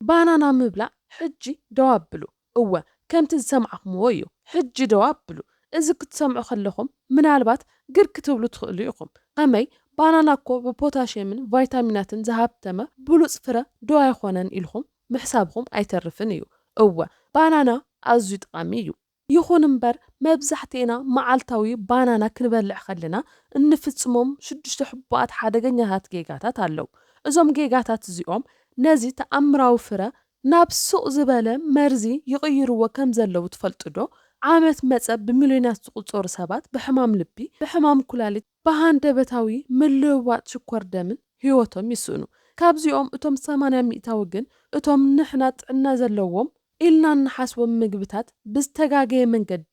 ባናና ምብላዕ ሕጂ ደው ኣብሉ። እወ፣ ከምቲ ዝሰማዕኹምዎ እዩ። ሕጂ ደው ኣብሉ። እዚ ክትሰምዑ ከለኹም ምናልባት ግር ክትብሉ ትኽእሉ ኢኹም። ከመይ? ባናና እኮ ብፖታሽየምን ቫይታሚናትን ዝሃብተመ ብሉጽ ፍረ ዶ ኣይኾነን ኢልኹም ምሕሳብኹም ኣይተርፍን እዩ። እወ፣ ባናና ኣዝዩ ጠቓሚ እዩ። ይኹን እምበር፣ መብዛሕትኤና መዓልታዊ ባናና ክንበልዕ ከለና እንፍጽሞም ሽዱሽተ ሕቡኣት ሓደገኛታት ጌጋታት ኣለዉ። እዞም ጌጋታት እዚኦም ነዚ ተኣምራዊ ፍረ ናብ ስቕ ዝበለ መርዚ ይቕይርዎ ከም ዘለዉ ትፈልጡ ዶ? ዓመት መጸ ብሚልዮናት ዝቑጸሩ ሰባት ብሕማም ልቢ፣ ብሕማም ኩላሊት፣ ብሃንደበታዊ ምልውዋጥ ሽኮር ደምን ህይወቶም ይስእኑ። ካብዚኦም እቶም ሰማንያ ሚእታዊ ግን እቶም ንሕና ጥዕና ዘለዎም ኢልና እንሓስቦም ምግብታት ብዝተጋገየ መንገዲ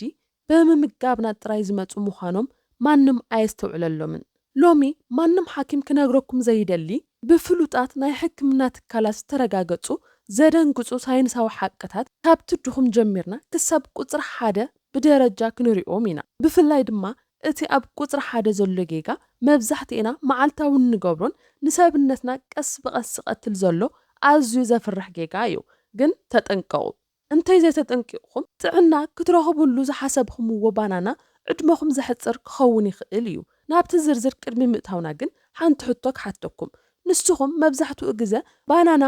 ብምምጋብና ጥራይ ዝመጹ ምዃኖም ማንም ኣየስተውዕለሎምን። ሎሚ ማንም ሓኪም ክነግረኩም ዘይደሊ ብፍሉጣት ናይ ሕክምና ትካላት ዝተረጋገጹ ዘደንግጹ ሳይንሳዊ ሓቅታት ካብቲ ድኹም ጀሚርና ክሳብ ቁጽሪ ሓደ ብደረጃ ክንሪኦም ኢና። ብፍላይ ድማ እቲ ኣብ ቁጽሪ ሓደ ዘሎ ጌጋ መብዛሕትኤና መዓልታዊ እንገብሮን ንሰብነትና ቀስ ብቐስ ዝቐትል ዘሎ ኣዝዩ ዘፍርሕ ጌጋ እዩ። ግን ተጠንቀቑ። እንተይ ዘይተጠንቂቕኹም ጥዕና ክትረኽብሉ ዝሓሰብኹምዎ ባናና ዕድመኹም ዘሕጽር ክኸውን ይኽእል እዩ። ናብቲ ዝርዝር ቅድሚ ምእታውና ግን ሓንቲ ሕቶ ክሓተኩም። ንስኹም መብዛሕትኡ ግዘ ባናና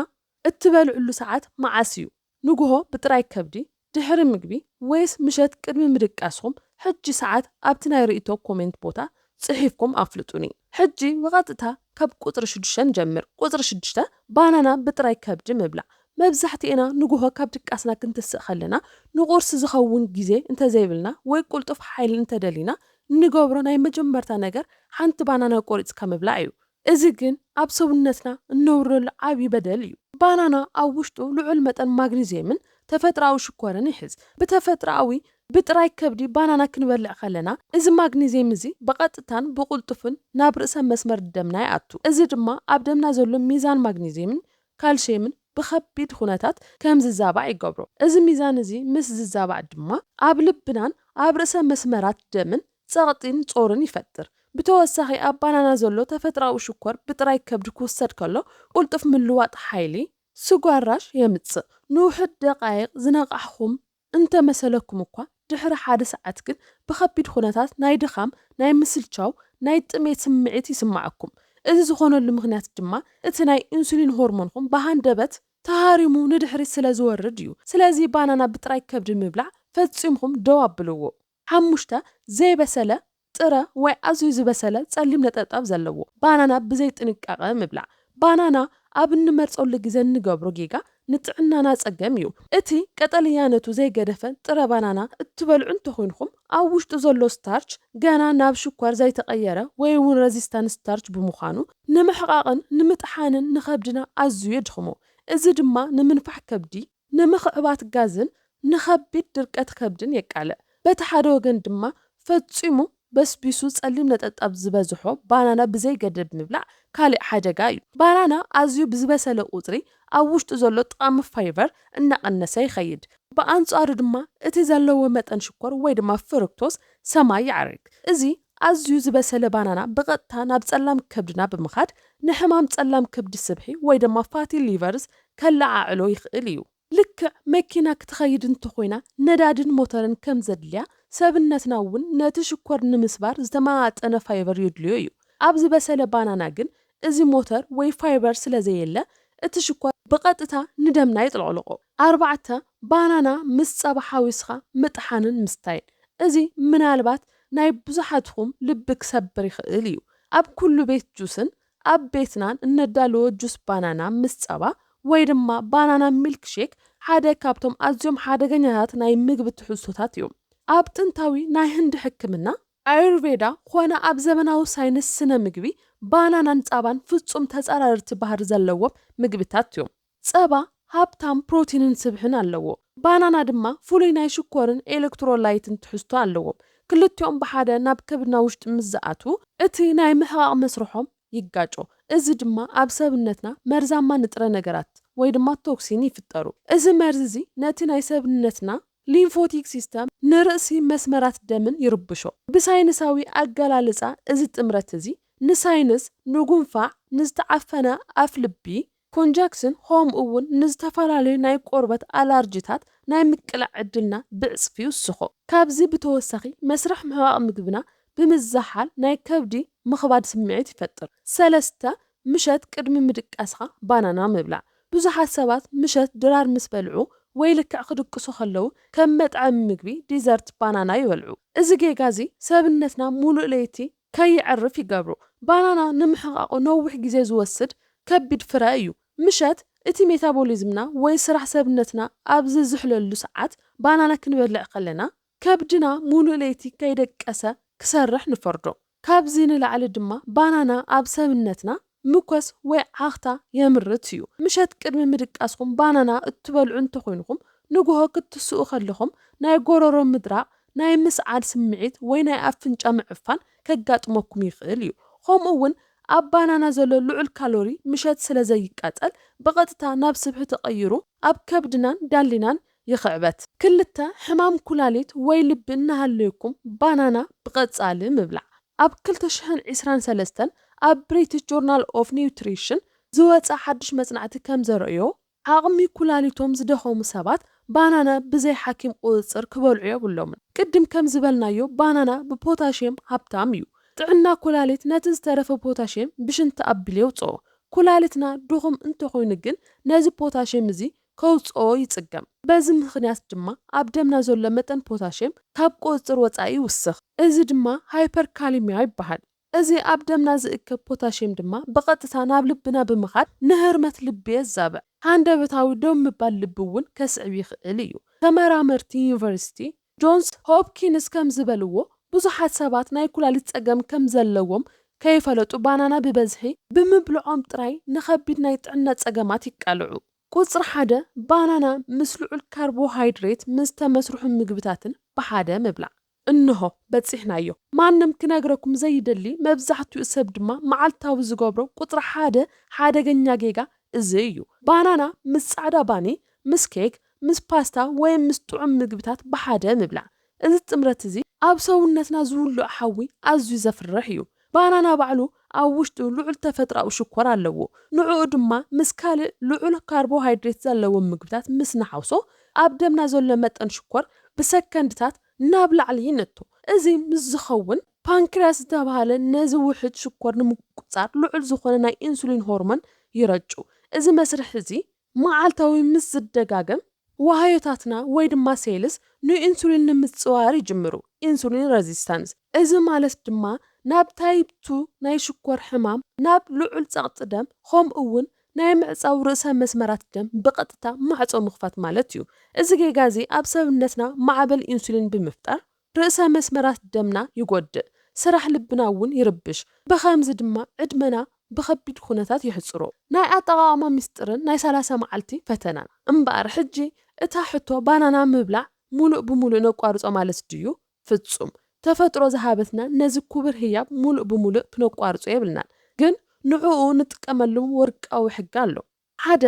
እትበልዕሉ ሰዓት መዓስ እዩ? ንግሆ ብጥራይ ከብዲ፣ ድሕሪ ምግቢ፣ ወይስ ምሸት ቅድሚ ምድቃስኹም? ሕጂ ሰዓት ኣብቲ ናይ ርእይቶ ኮሜንት ቦታ ጽሒፍኩም ኣፍልጡኒ። ሕጂ ብቐጥታ ካብ ቁጽሪ ሽዱሽተ ንጀምር። ቁጽሪ ሽዱሽተ፣ ባናና ብጥራይ ከብዲ ምብላዕ። መብዛሕትኤና ንግሆ ካብ ድቃስና ክንትስእ ከለና ንቁርሲ ዝኸውን ግዜ እንተዘይብልና ወይ ቅልጡፍ ሓይሊ እንተደሊና እንገብሮ ናይ መጀመርታ ነገር ሓንቲ ባናና ቆሪጽካ ምብላዕ እዩ። እዚ ግን ኣብ ሰውነትና እነውርደሉ ዓቢ በደል እዩ። ባናና ኣብ ውሽጡ ልዑል መጠን ማግኒዝየምን ተፈጥሮኣዊ ሽኮርን ይሕዝ። ብተፈጥሮኣዊ ብጥራይ ከብዲ ባናና ክንበልዕ ከለና፣ እዚ ማግኒዝየም እዚ ብቐጥታን ብቕልጡፍን ናብ ርእሰ መስመር ደምና ይኣቱ። እዚ ድማ ኣብ ደምና ዘሎ ሚዛን ማግኒዝየምን ካልሽየምን ብኸቢድ ኩነታት ከም ዝዛባዕ ይገብሮ። እዚ ሚዛን እዚ ምስ ዝዛባዕ ድማ ኣብ ልብናን ኣብ ርእሰ መስመራት ደምን ጸቕጢን ጾርን ይፈጥር። ብተወሳኺ ኣብ ባናና ዘሎ ተፈጥሮኣዊ ሽኮር ብጥራይ ከብዲ ክውሰድ ከሎ ቅልጡፍ ምልዋጥ ሓይሊ ስጓራሽ የምጽእ። ንውሑድ ደቓይቕ ዝነቓሕኹም እንተመሰለኩም እኳ፣ ድሕሪ ሓደ ሰዓት ግን ብኸቢድ ኩነታት ናይ ድኻም፣ ናይ ምስልቻው፣ ናይ ጥሜት ስምዒት ይስምዓኩም። እዚ ዝኾነሉ ምኽንያት ድማ እቲ ናይ ኢንሱሊን ሆርሞንኹም ብሃንደበት ተሃሪሙ ንድሕሪት ስለ ዝወርድ እዩ። ስለዚ ባናና ብጥራይ ከብዲ ምብላዕ ፈጺምኩም ደው ኣብልዎ። ሓሙሽተ፣ ዘይበሰለ ጥረ ወይ ኣዝዩ ዝበሰለ ጸሊም ነጠብጣብ ዘለዎ ባናና ብዘይ ጥንቃቐ ምብላዕ። ባናና ኣብ እንመርጸሉ ግዜ እንገብሮ ጌጋ ንጥዕናና ጸገም እዩ። እቲ ቀጠልያነቱ ዘይገደፈ ጥረ ባናና እትበልዑ እንተኾይንኹም፣ ኣብ ውሽጡ ዘሎ ስታርች ገና ናብ ሽኮር ዘይተቐየረ ወይ እውን ረዚስታንስ ስታርች ብምዃኑ፣ ንምሕቓቕን ንምጥሓንን ንኸብድና ኣዝዩ የድኽሞ። እዚ ድማ ንምንፋሕ ከብዲ፣ ንምኽዕባት ጋዝን ንኸቢድ ድርቀት ከብድን የቃልዕ። በቲ ሓደ ወገን ድማ ፈጺሙ በስቢሱ ጸሊም ነጠብጣብ ዝበዝሖ ባናና ብዘይ ገደብ ምብላዕ ካልእ ሓደጋ እዩ። ባናና ኣዝዩ ብዝበሰለ ቁጽሪ ኣብ ውሽጡ ዘሎ ጠቓሚ ፋይበር እናቐነሰ ይኸይድ። ብኣንጻሩ ድማ እቲ ዘለዎ መጠን ሽኮር ወይ ድማ ፍሩክቶስ ሰማይ ይዓርግ። እዚ ኣዝዩ ዝበሰለ ባናና ብቐጥታ ናብ ጸላም ከብድና ብምኻድ ንሕማም ጸላም ከብዲ ስብሒ ወይ ድማ ፋቲ ሊቨርስ ከለዓዕሎ ይኽእል እዩ። ልክዕ መኪና ክትኸይድ እንተኾይና ነዳድን ሞተርን ከም ዘድልያ፣ ሰብነትና እውን ነቲ ሽኮር ንምስባር ዝተመጣጠነ ፋይበር የድልዮ እዩ። ኣብ ዝበሰለ ባናና ግን እዚ ሞተር ወይ ፋይበር ስለ ዘየለ፣ እቲ ሽኮር ብቐጥታ ንደምና ይጥለቕልቖ። ኣርባዕተ፣ ባናና ምስ ጸባ ሓዊስኻ ምጥሓንን ምስታይን። እዚ ምናልባት ናይ ብዙሓትኩም ልቢ ክሰብር ይኽእል እዩ። ኣብ ኩሉ ቤት ጁስን ኣብ ቤትናን እነዳልዎ ጁስ ባናና ምስ ጸባ ወይ ድማ ባናና ሚልክ ሼክ ሓደ ካብቶም ኣዝዮም ሓደገኛታት ናይ ምግቢ ትሕዝቶታት እዮም። ኣብ ጥንታዊ ናይ ህንዲ ሕክምና፣ ኣዩርቬዳ፣ ኾነ ኣብ ዘመናዊ ሳይንስ ስነ ምግቢ፣ ባናናን ጸባን ፍጹም ተጻራርቲ ባህሪ ዘለዎም ምግብታት እዮም። ጸባ ሃብታም ፕሮቲንን ስብሕን ኣለዎ። ባናና ድማ ፍሉይ ናይ ሽኮርን ኤሌክትሮላይትን ትሕዝቶ ኣለዎም። ክልቲኦም ብሓደ ናብ ከብድና ውሽጢ ምስ ዝኣትዉ፣ እቲ ናይ ምሕቓቕ መስርሖም ይጋጮ። እዚ ድማ ኣብ ሰብነትና መርዛማ ንጥረ ነገራት ወይ ድማ ቶክሲን ይፍጠሩ። እዚ መርዚ እዚ ነቲ ናይ ሰብነትና ሊምፎቲክ ሲስተም፣ ንርእሲ መስመራት ደምን ይርብሾ። ብሳይንሳዊ ኣገላልጻ፣ እዚ ጥምረት እዚ ንሳይንስ፣ ንጉንፋዕ፣ ንዝተዓፈነ ኣፍ ልቢ፣ ኮንጃክስን ከምኡ እውን ንዝተፈላለዩ ናይ ቆርበት ኣላርጂታት ናይ ምቅላዕ ዕድልና ብዕፅፊ ይውስኾ። ካብዚ ብተወሳኺ መስርሕ ምሕቓቕ ምግብና ብምዝሓል ናይ ከብዲ ምኽባድ ስምዒት ይፈጥር። ሰለስተ፣ ምሸት ቅድሚ ምድቃስኻ ባናና ምብላዕ። ብዙሓት ሰባት ምሸት ድራር ምስ በልዑ ወይ ልክዕ ክድቅሱ ከለዉ ከም መጥዐሚ ምግቢ ዲዘርት ባናና ይበልዑ። እዚ ጌጋ እዚ ሰብነትና ሙሉእ ለይቲ ከይዕርፍ ይገብሮ። ባናና ንምሕቓቑ ነዊሕ ግዜ ዝወስድ ከቢድ ፍረ እዩ። ምሸት እቲ ሜታቦሊዝምና ወይ ስራሕ ሰብነትና ኣብ ዝዝሕለሉ ሰዓት ባናና ክንበልዕ ከለና ከብድና ሙሉእ ለይቲ ከይደቀሰ ክሰርሕ ንፈርዶ። ካብዚ ንላዕሊ ድማ ባናና ኣብ ሰብነትና ምኮስ ወይ ዓኽታ የምርት እዩ። ምሸት ቅድሚ ምድቃስኩም ባናና እትበልዑ እንተኾይንኩም ንግሆ ክትስኡ ከለኹም ናይ ጎረሮ ምድራቕ፣ ናይ ምስዓል ስምዒት ወይ ናይ ኣፍንጫ ምዕፋን ከጋጥመኩም ይኽእል እዩ። ከምኡ እውን ኣብ ባናና ዘሎ ልዑል ካሎሪ ምሸት ስለ ዘይቃጸል ብቐጥታ ናብ ስብሒ ተቐይሩ ኣብ ከብድናን ዳሊናን ይኽዕበት። ክልተ፣ ሕማም ኩላሊት ወይ ልቢ እናሃለየኩም ባናና ብቐጻሊ ምብላዕ። ኣብ ክልተ ሽሕን ዕስራን ሰለስተን ኣብ ብሪቲሽ ጆርናል ኦፍ ኒውትሪሽን ዝወጸ ሓድሽ መጽናዕቲ ከም ዘርእዮ ዓቕሚ ኩላሊቶም ዝደኸሙ ሰባት ባናና ብዘይ ሓኪም ቁፅፅር ክበልዑ የብሎምን። ቅድም ከም ዝበልናዮ ባናና ብፖታሽየም ሃብታም እዩ። ጥዕና ኩላሊት ነቲ ዝተረፈ ፖታሽየም ብሽንቲ ኣቢሉ የውፅኦ። ኩላሊትና ድኹም እንተኾይኑ ግን ነዚ ፖታሽየም እዚ ከውፅኦ ይፅገም። በዚ ምኽንያት ድማ ኣብ ደምና ዘሎ መጠን ፖታሽየም ካብ ቁፅፅር ወፃኢ ይውስኽ። እዚ ድማ ሃይፐርካሊሚያ ይበሃል። እዚ ኣብ ደምና ዝእከብ ፖታሽየም ድማ ብቐጥታ ናብ ልብና ብምኻድ ንህርመት ልቢ የዛብዕ። ሃንደበታዊ ደው ምባል ልቢ እውን ከስዕብ ይኽእል እዩ። ተመራመርቲ ዩኒቨርሲቲ ጆንስ ሆፕኪንስ ከም ዝበልዎ ብዙሓት ሰባት ናይ ኩላሊት ጸገም ከም ዘለዎም ከይፈለጡ ባናና ብበዝሒ ብምብልዖም ጥራይ ንኸቢድ ናይ ጥዕና ጸገማት ይቃልዑ። ቁጽሪ ሓደ፣ ባናና ምስ ልዑል ካርቦሃይድሬት ምስ ተመስርሑ ምግብታትን ብሓደ ምብላዕ። እንሆ በጺሕናዮ። ማንም ክነግረኩም ዘይደሊ፣ መብዛሕትኡ ሰብ ድማ መዓልታዊ ዝገብሮ ቁጽሪ ሓደ ሓደገኛ ጌጋ እዚ እዩ። ባናና ምስ ጻዕዳ ባኒ፣ ምስ ኬክ፣ ምስ ፓስታ ወይ ምስ ጥዑም ምግብታት ብሓደ ምብላዕ። እዚ ጥምረት እዚ ኣብ ሰውነትና ዝውልዑ ሓዊ ኣዝዩ ዘፍርሕ እዩ። ባናና ባዕሉ ኣብ ውሽጡ ልዑል ተፈጥሮኣዊ ሽኮር ኣለዎ። ንዕኡ ድማ ምስ ካልእ ልዑል ካርቦሃይድሬት ዘለዎም ምግብታት ምስ ንሓውሶ ኣብ ደምና ዘሎ መጠን ሽኮር ብሰከንድታት ናብ ላዕሊ ይነቶ። እዚ ምስ ዝኸውን ፓንክርያስ ዝተባህለ ነዚ ውሕድ ሽኮር ንምቁጻር ልዑል ዝኾነ ናይ ኢንሱሊን ሆርሞን ይረጩ። እዚ መስርሕ እዚ መዓልታዊ ምስ ዝደጋገም ዋህዮታትና ወይ ድማ ሴልስ ንኢንሱሊን ንምጽዋር ይጅምሩ፣ ኢንሱሊን ሬዚስታንስ። እዚ ማለት ድማ ናብ ታይፕ ቱ ናይ ሽኮር ሕማም፣ ናብ ልዑል ጸቕጢ ደም፣ ከምኡ እውን ናይ ምዕጻው ርእሰ መስመራት ደም ብቐጥታ ማዕጾ ምኽፋት ማለት እዩ። እዚ ጌጋ እዚ ኣብ ሰብነትና ማዕበል ኢንሱሊን ብምፍጣር ርእሰ መስመራት ደምና ይጎድእ፣ ስራሕ ልብና እውን ይርብሽ። ብኸምዚ ድማ ዕድመና ብኸቢድ ኩነታት የሕጽሮ። ናይ ኣጠቓቕማ ሚስጥርን ናይ ሰላሳ መዓልቲ ፈተናን። እምበኣር ሕጂ እታ ሕቶ ባናና ምብላዕ ሙሉእ ብሙሉእ ነቋርጾ ማለት ድዩ? ፍጹም። ተፈጥሮ ዝሃበትና ነዚ ክቡር ህያብ ሙሉእ ብሙሉእ ክነቋርጾ የብልናን። ግን ንዕኡ ንጥቀመሉ ወርቃዊ ሕጊ ኣሎ። ሓደ፣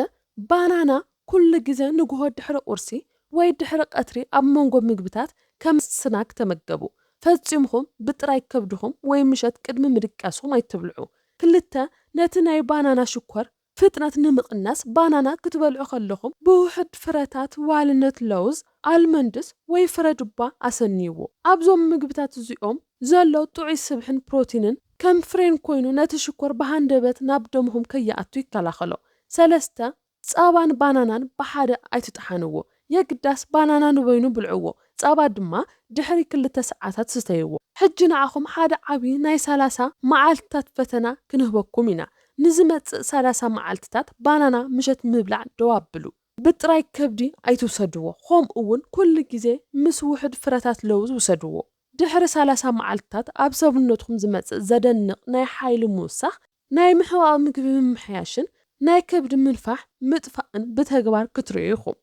ባናና ኩሉ ግዜ ንግሆ ድሕሪ ቁርሲ ወይ ድሕሪ ቀትሪ ኣብ መንጎ ምግብታት ከም ስናክ ተመገቡ። ፈጺምኹም ብጥራይ ከብድኹም ወይ ምሸት ቅድሚ ምድቃስኹም ኣይትብልዑ። ክልተ፣ ነቲ ናይ ባናና ሽኮር ፍጥነት ንምቕናስ ባናና ክትበልዑ ከለኹም ብውሑድ ፍረታት ዋልነት፣ ለውዝ፣ ኣልመንድስ ወይ ፍረ ዱባ ኣሰንይዎ። ኣብዞም ምግብታት እዚኦም ዘሎ ጥዑይ ስብሕን ፕሮቲንን ከም ፍሬን ኮይኑ ነቲ ሽኮር ብሃንደበት ናብ ደምኹም ከይኣቱ ይከላኸሎ። ሰለስተ፣ ጸባን ባናናን ብሓደ ኣይትጥሓንዎ። የግዳስ ባናና ንበይኑ ብልዕዎ፣ ጸባ ድማ ድሕሪ ክልተ ሰዓታት ስተይዎ። ሕጂ ንዓኹም ሓደ ዓቢ ናይ ሰላሳ መዓልትታት ፈተና ክንህበኩም ኢና። ንዝመጽእ ሰላሳ መዓልትታት ባናና ምሸት ምብላዕ ደው ኣብሉ። ብጥራይ ከብዲ ኣይትውሰድዎ፣ ከምኡ እውን ኩሉ ግዜ ምስ ውሑድ ፍረታት ለውዝ ውሰድዎ። ድሕሪ ሰላሳ መዓልትታት ኣብ ሰብነትኩም ዝመጽእ ዘደንቕ ናይ ሓይሊ ምውሳኽ፣ ናይ ምሕቓቕ ምግቢ ምምሕያሽን ናይ ከብዲ ምንፋሕ ምጥፋእን ብተግባር ክትርእዩ ኢኹም።